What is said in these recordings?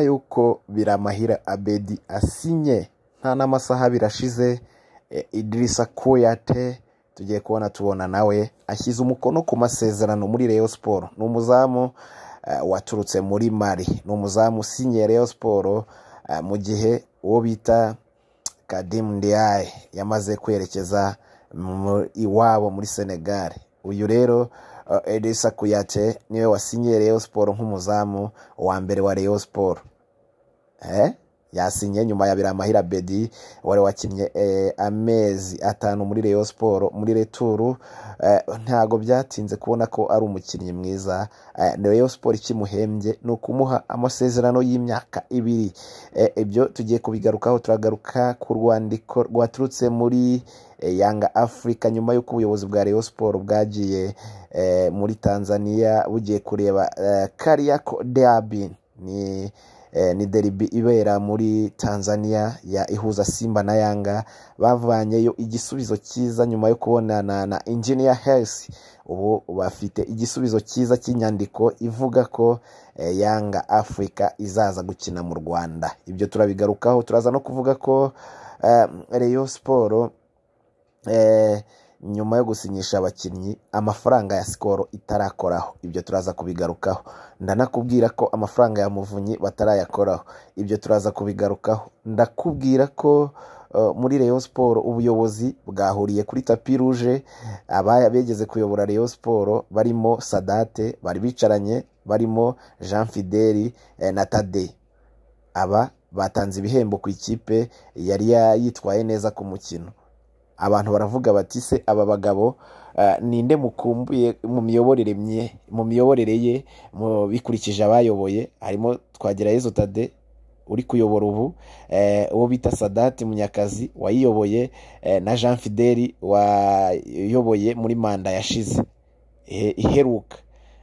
Nyuma y'uko Biramahire Abeddy asinye nta n'amasaha abiri ashize, Idrissa Kouyaté tugiye kubona tubona nawe ashyize umukono ku masezerano muri Rayon Sports. Ni umuzamu waturutse muri Mali, ni umuzamu usinyiye Rayon Sports mu gihe uwo bita Khadime Ndiaye yamaze kwerekeza iwabo muri Senegal. Uyu rero Idrissa Kouyaté niwe wasinyiye Rayon Sports nk'umuzamu wa mbere wa Rayon Sports. Yasinye nyuma ya Biramahire Abeddy wari wakinnye amezi 5 muri Rayon Sports muri retour. Ntago byatinze kubona ko ari umukinnyi mwiza. Rayon Sports ikimuhembye ni ukumuha amasezerano y'imyaka 2. Ibyo tugiye kubigarukaho, turagaruka ku rwandiko rwaturutse muri Yanga Africa nyuma y'uko ubuyobozi bwa Rayon Sports bwagiye muri Tanzania bugiye kureba Kariakoo Derby. Ni derby ibera muri Tanzania ya ihuza Simba na Yanga. Bavanyeyo igisubizo cyiza nyuma yo kubonana na Engineer Hersi. Ubu bafite igisubizo cyiza cy'inyandiko ivuga ko Yanga Africa izaza gukina mu Rwanda. Ibyo turabigarukaho, turaza no kuvuga ko Rayon Sports nyuma yo gusinyisha abakinnyi amafaranga ya Skol itarakoraho. Ibyo turaza kubigarukaho. Ndanakubwira ko amafaranga ya Muvunyi batarayakoraho. Ibyo turaza kubigarukaho. Ndakubwira ko muri Rayon Sports ubuyobozi bwahuriye kuri tapis rouge, abegeze kuyobora Rayon Sports barimo Sadate bari bicaranye, barimo Jean Fideli na Tade. Aba batanze ibihembo ku ikipe yari yitwaye neza ku mukino. Abantu baravuga bati se aba bagabo ninde mukumbuye mu miyoborere mye, mu miyoborere ye, mu bikurikije abayoboye, harimo Twagirayezu Tade uri kuyobora ubu, uwo bita Sadati Munyakazi wayiyoboye, na Jean Fideli wayoboye muri manda yashize iheruka.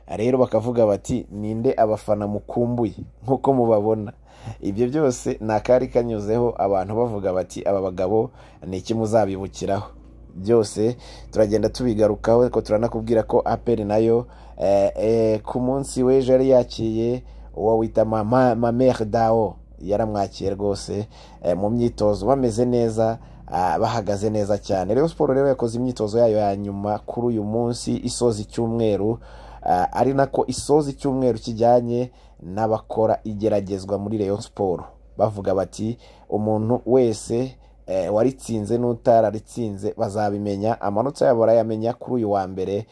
Rero bakavuga bati ninde abafana mukumbuye nkuko mubabona. Ibyo byose ni akari kanyuzeho, abantu bavuga bati aba bagabo ni iki muzabibukiraho. Byose turagenda tubigarukaho, ariko turanakubwira ko APR nayo ku munsi w'ejo yari yakiye uwo wita Mamere Dao, yaramwakiye rwose mu myitozo bameze neza, bahagaze neza cyane. Rayon Sports rero yakoze imyitozo yayo ya nyuma kuri uyu munsi isoza icyumweru, ari nako isoza icyumweru kijyanye n'abakora igeragezwa muri Rayon Sports. Bavuga bati umuntu wese waritsinze n'utararitsinze bazabimenya, amanota yabo barayamenya kuri uyu wa mbere.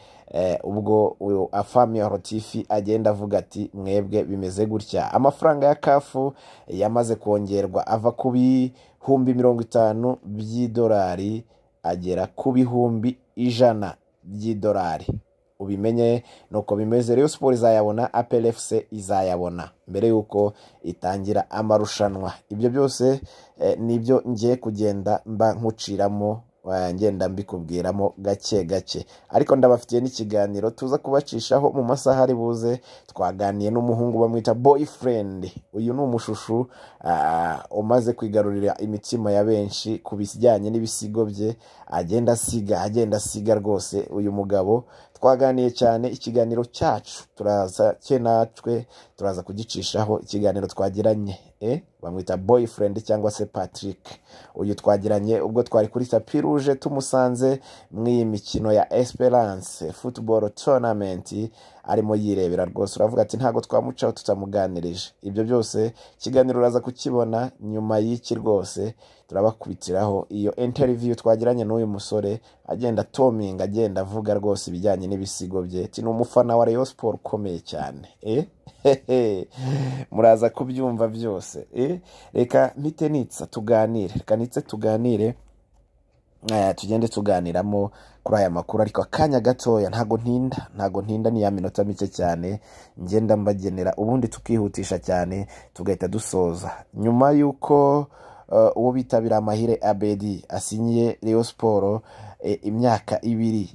Ubwo uyu Afami Rotifi agenda avuga ati mwebwe bimeze gutya. Amafaranga ya kafu yamaze kongerwa ava ku bihumbi 50 by'idolari agera ku bihumbi 100 by'idolari. Ubimenye nuko bimeze. Rayon Sports izayabona, APR FC izayabona mbere yuko itangira amarushanwa. Ibyo byose nibyo ngiye kugenda mba nkuciramo, ngenda mbikubwiramo gake gake, ariko ndabafitiye n'ikiganiro tuza kubacishaho mu masaha ari buze. Twaganiye n'umuhungu bamwita Boyfriend. Uyu ni umushushu umaze kwigarurira imitima ya benshi ku bijyanye n'ibisigo bye, agenda asiga, agenda asiga rwose. Uyu mugabo twaganiye cyane, ikiganiro cyacu turaza cye natwe turaza kugicishaho, ikiganiro twagiranye bamwita Boyfriend cyangwa se Patrick. Uyu twagiranye ubwo twari kuri tapis rouge tumusanze mw'iyi mikino ya Esperance Football Tournament arimo yirebera rwose. Uravuga ati ntago twamucaho tutamuganirije. Ibyo byose ikiganiro uraza kukibona nyuma y'iki rwose, turabakubitiraho iyo interview twagiranye n'uyu musore, agenda tominga, agenda avuga rwose ibijyanye n'ibisigo bye. Ati ni umufana wa Rayon Sports ukomeye cyane. Muraza kubyumva byose. Reka mpite nitsa tuganire, reka nitse tuganire, tugende tuganiramo kuri aya makuru, ariko akanya gatoya, ntago ntinda, ntago ntinda, ni ya minota mike cyane ngenda mbagenera, ubundi tukihutisha cyane tugahita dusoza. Nyuma y'uko uwo bita Biramahire Abeddy asinyiye Rayon Sports imyaka 2,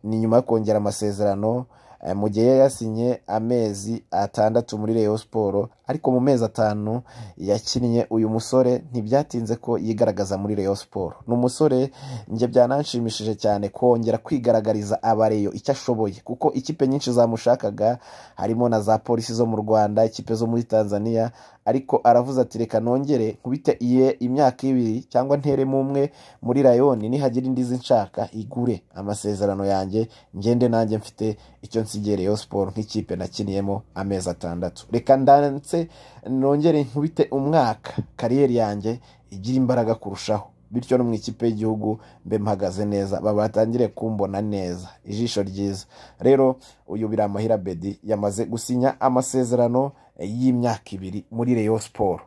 ni nyuma yo kongera amasezerano mu gihe yasinye amezi 6 muri Rayon Sports, Ariko mu mezi 5 yakinnye uyu musore ntibyatinze ko yigaragaza muri Rayon Sport. Ni umusore njye byananshimishije cyane kongera kwigaragariza abareyo icyo ashoboye, kuko ikipe nyinshi zamushakaga harimo na za polisi zo mu Rwanda, ikipe zo muri Tanzania, ariko aravuze ati reka nongere nkubite iye imyaka 2 cyangwa nteremo umwe muri Rayon, nihagira indi zinshaka igure amasezerano yanjye ngende nanjye mfite icyo nsigiye Rayon Sport nk'ikipe nakiniyemo amezi 6. Reka ndanse nongere nkubite umwaka kariyeri yanjye igira imbaraga kurushaho, bityo no mu ikipe y'igihugu mbe mpagaze neza, babatangire kumbona neza, ijisho ryiza. Rero uyu Biramahire Abedi yamaze gusinya amasezerano y'imyaka 2 muri Rayon Sport.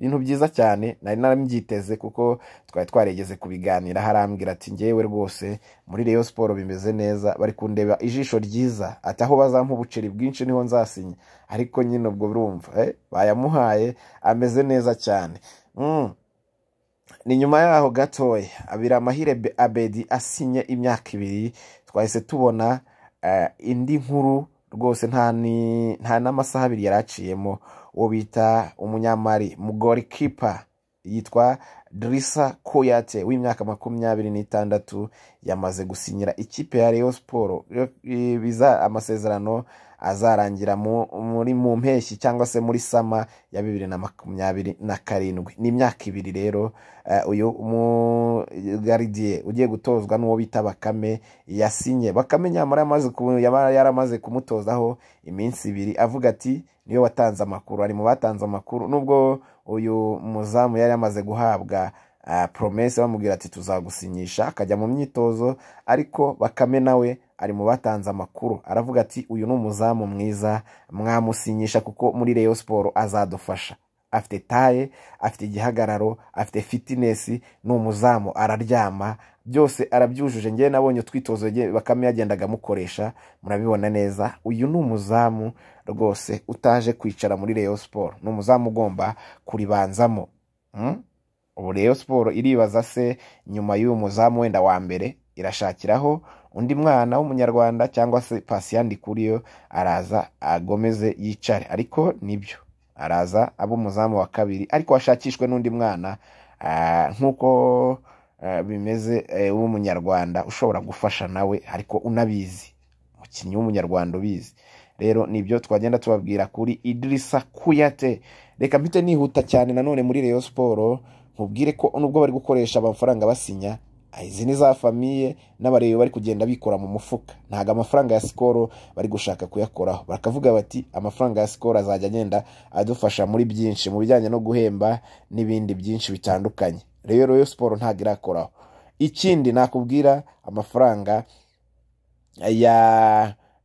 Ibintu byiza cyane, nari narabyiteze kuko twari twaregeze kubiganira. Harambwira ati ngewe rwose muri Rayon Sport bimeze neza, bari kundeba ijisho ryiza, ati aho bazampa ubuceri bwinshi niho nzasinya. Ariko nyine ubwo birumva bayamuhaye ameze neza cyane. Ni nyuma yaho gatoya Biramahire Abedi asinye imyaka 2, twahise tubona indi nkuru rwose nta n'amasaha 2 yaraciyemo, uwo bita umunyamari mugolikipa yitwa Drissa Kouyaté w'imyaka 26 yamaze gusinyira ikipe ya Rayon Sport. Biza amasezerano azarangira muri mu mpeshyi cyangwa se muri sama ya 2027. Ni imyaka 2 rero uyu mugaridier ugiye gutozwa n'uwo bita Bakame yasinye. Bakame nyamara yaramaze kumutozaho iminsi 2, avuga ati niyo watanze amakuru, ari mu batanze amakuru, nubwo uyu muzamu yari yamaze guhabwa promesse bamubwira ati tuzagusinyisha, akajya mu myitozo, ariko Bakame nawe ari mu batanze amakuru, aravuga ati uyu ni umuzamu mwiza mwamusinyisha kuko muri Rayon Sport azadufasha, afite taye, afite igihagararo, afite fitness, ni umuzamu araryama, byose arabyujuje. Ngewe nabonye utwitozo Bakame yagendaga amukoresha, murabibona neza, uyu ni umuzamu rwose utaje kwicara muri Rayon Sport, ni umuzamu ugomba kuribanzamo. Ubu Rayon Sport iribaza se nyuma y'uyu muzamu wenda wa mbere irashakiraho undi mwana w'umunyarwanda cyangwa se Patient Ndikuriyo araza agomeze yicare, ariko nibyo araza abo umuzamu wa kabiri, ariko washakishwe n'undi mwana nkuko bimeze w'umunyarwanda ushobora gufasha nawe, ariko unabizi, umukinnyi w'umunyarwanda ubizi. Rero nibyo twagenda tubabwira kuri Idrissa Kouyaté. Reka mpite nihuta cyane nanone muri Rayon Sport nkubwire ko nubwo bari gukoresha amafaranga basinya, izi ni za famiye n'abareyo bari kugenda bikora mu mufuka, ntago amafaranga ya Skol bari gushaka kuyakoraho. Bakavuga bati amafaranga ya Skol azajya agenda adufasha muri byinshi, mu bijyanye no guhemba n'ibindi byinshi bitandukanye. Rero Rayon Sport ntago irakoraho. Ikindi nakubwira, amafaranga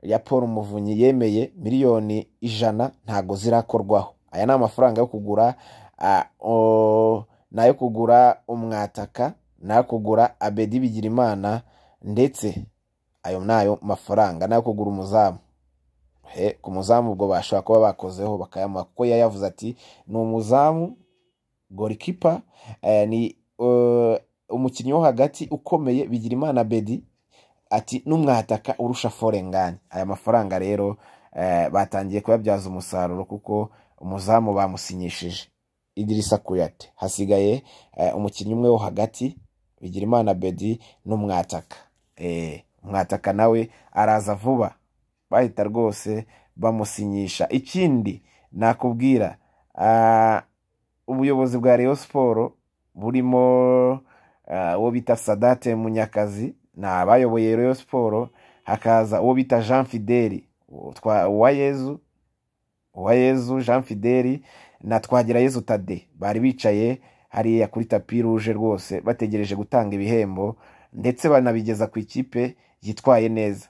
ya Paul Muvunyi yemeye miliyoni 100 ntago zirakorwaho. Aya ni amafaranga yo kugura nayo kugura umwataka, nayo kugura Abedi Bigirimana, ndetse ayo nayo mafaranga nayo kugura umuzamu. Ku muzamu ubwo bashobora kuba bakozeho bakayamuha, kuko yayavuze ati ni umuzamu goalkeeper, ni umukinnyi wo hagati ukomeye Bigirimana Abedi, ati n'umwataka urusha Forengani. Aya mafaranga rero batangiye kuyabyaza umusaruro kuko umuzamu bamusinyishije Idrissa Kouyaté. Hasigaye umukinnyi umwe wo hagati Bigirimana Abedi n'umwataka. Umwataka nawe araza vuba, bahita rwose bamusinyisha. Ikindi nakubwira, ubuyobozi bwa Rayon Sport burimo uwo bita Sadate Munyakazi na abayoboye Rayon Sport, hakaza uwo bita Jean Fideli Uwayezu Jean Fideli na Twagirayezu Tade, bari bicaye hariya kuri tapis rouge rwose bategereje gutanga ibihembo, ndetse banabigeza ku ikipe yitwaye neza.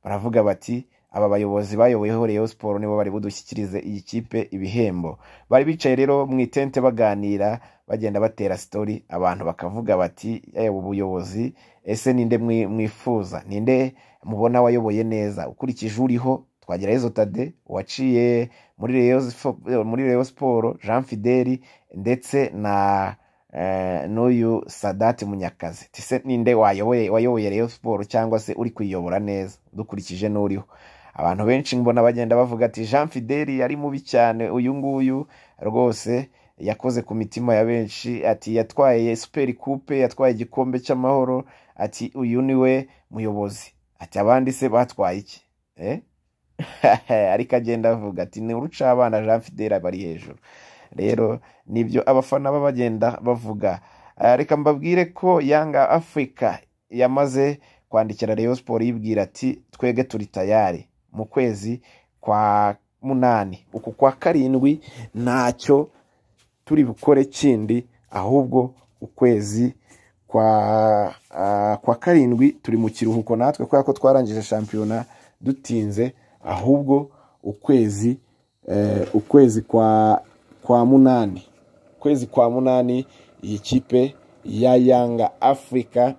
Baravuga bati aba bayobozi bayoboyeho Rayon Sport nibo bari budushyikirize iyi kipe ibihembo. Bari bicaye rero mu itente baganira, bagenda batera story, abantu bakavuga bati ubuyobozi ese ninde mwifuza, ninde mubona wayoboye neza ukurikije uriho Twagirayezu Tade waciye muri Rayon Sport, Jean Fideli ndetse na n'uyu Sadate Munyakazi. Tise ninde wayoboye Rayon Sport cyangwa se uri kuyiyobora neza dukurikije n'uriho. Abantu benshi mbona bagenda bavuga ati Jean Fideli yari mubi cyane, uyu nguyu rwose yakoze ku mitima ya benshi, ati yatwaye Super Coupe, yatwaye igikombe cy'amahoro, ati uyu niwe muyobozi, ati abandi se batwaye iki? Ariko agenda avuga ati ni urucabana, Jean Fideli abari hejuru. Rero nibyo abafana baba bagenda bavuga. Reka mbabwire ko Yanga Africa yamaze kwandikira Rayon Sport yibwira ati twege turi tayari mu kwezi kwa 8, uku kwa 7 ntacyo turi bukore kindi, ahubwo ukwezi kwa 7 turi mu kiruhuko natwe kubera ko twarangije shampiyona dutinze, ahubwo ukwezi kwa 8, ukwezi kwa 8 iyi kipe ya Yanga Africa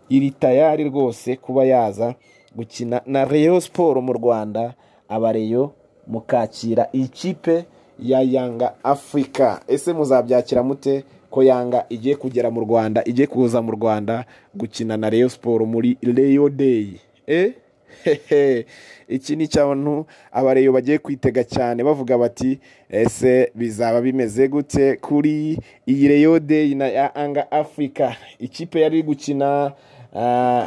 iri tayari rwose kuba yaza gukina na Rayon Sport mu Rwanda, abareyo mukakira ikipe ya Yanga Africa. Ese muzabyakira mute ko Yanga igiye kugera mu Rwanda, igiye kuza mu Rwanda gukina na Rayon Sport muri Rayon Day? Iki ni cyabantu abareyo bagiye kwitega cyane, bavuga bati ese bizaba bimeze gute kuri iyi Rayon Day na Yanga Africa? Ikipe yari gukina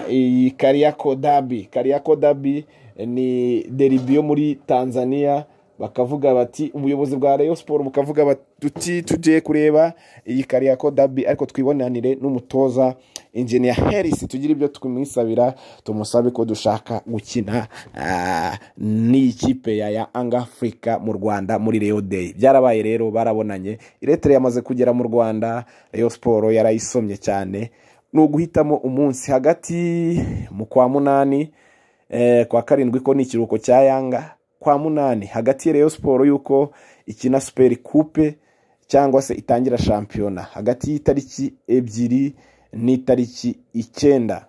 iyi Kariakoo Derby. Kariakoo Derby ni derby yo muri Tanzania. Bakavuga bati ubuyobozi bwa Rayon Sport bukavuga bati tugiye kureba iyi Kariakoo Derby, ariko twibonanire n'umutoza Engineer Harris, tugira ibyo tumwisabira, tumusabe ko dushaka gukina n'ikipe ya Yanga Africa mu Rwanda muri Rayon Day. Byarabaye rero, barabonanye, iretere yamaze kugera mu Rwanda, Rayon Sport yarayisomye cyane. Ni uguhitamo umunsi hagati mu kwa 8, kwa 7 ko ni ikiruhuko cya Yanga, kwa 8 hagati ya Rayon Sport yuko ikina Super Coupe cyangwa se itangira shampiyona, hagati y'itariki 2 n'itariki 9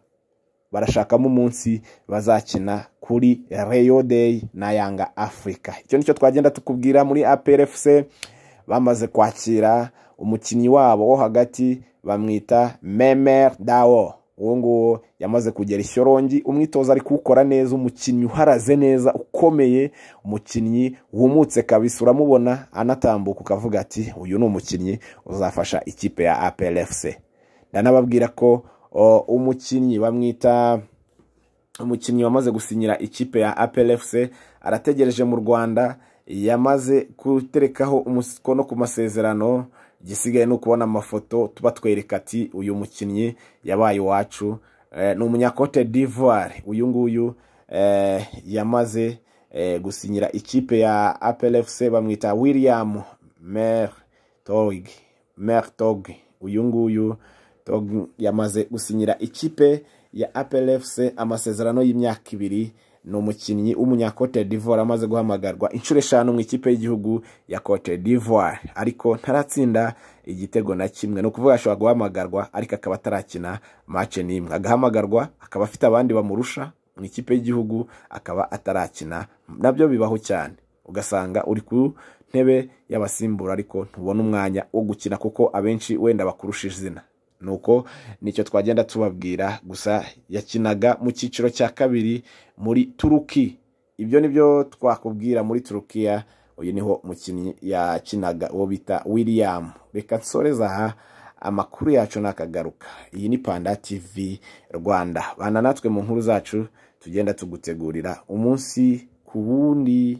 barashakamo umunsi bazakina kuri Rayon Day na Yanga Africa. Icyo nicyo twagenda tukubwira muri APR FC. Bamaze kwakira umukinnyi wabo wo hagati bamwita Memer Dao. Uwo nguwo yamaze kugera Ishyorongi, umwitozo ari kuwukora neza, umukinnyi uharaze neza, ukomeye, umukinnyi wumutse kabisa, uramubona anatambuka ukavuga ati uyu ni umukinnyi uzafasha ikipe ya APR FC. Ndanababwira ko umukinnyi bamwita umukinnyi wamaze gusinyira ikipe ya APR FC arategereje mu Rwanda, yamaze guterekaho umukono ku masezerano. Gisigaye no kubona amafoto tuba twereka ati uyu mukinnyi yabaye iwacu. Ni umunya Cote d'Ivoire uyu nguyu, yamaze gusinyira ikipe ya APR FC, bamwita William Mertog. Uyu nguyu yamaze gusinyira ikipe ya APR FC amasezerano y'imyaka 2. Ni umukinnyi w'umunya Cote d'Ivoire amaze guhamagarwa inshuro 5 mu ikipe y'igihugu ya Cote d'Ivoire, ariko ntaratsinda igitego na kimwe. No kuvuga ashobora guhamagarwa ariko akaba atarakina match n'imwe, agahamagarwa akaba afite abandi bamurusha mu ikipe y'igihugu akaba atarakina. Nabyo bibaho cyane, ugasanga uri ku ntebe y'abasimbura ariko ntubona umwanya wo gukina kuko abenshi wenda bakurusha izina. Nuko nicyo twagenda tubabwira. Gusa yakinaga mu cyiciro cya 2 muri Turuki, ibyo nibyo twakubwira muri Turukiya. Uyu niho mukinnyi yakinaga uwo bita William. Reka nsoreza aha amakuru yacu nakagaruka. Iyi ni Panda TV Rwanda, bana natwe mu nkuru zacu tugenda tugutegurira umunsi ku wundi.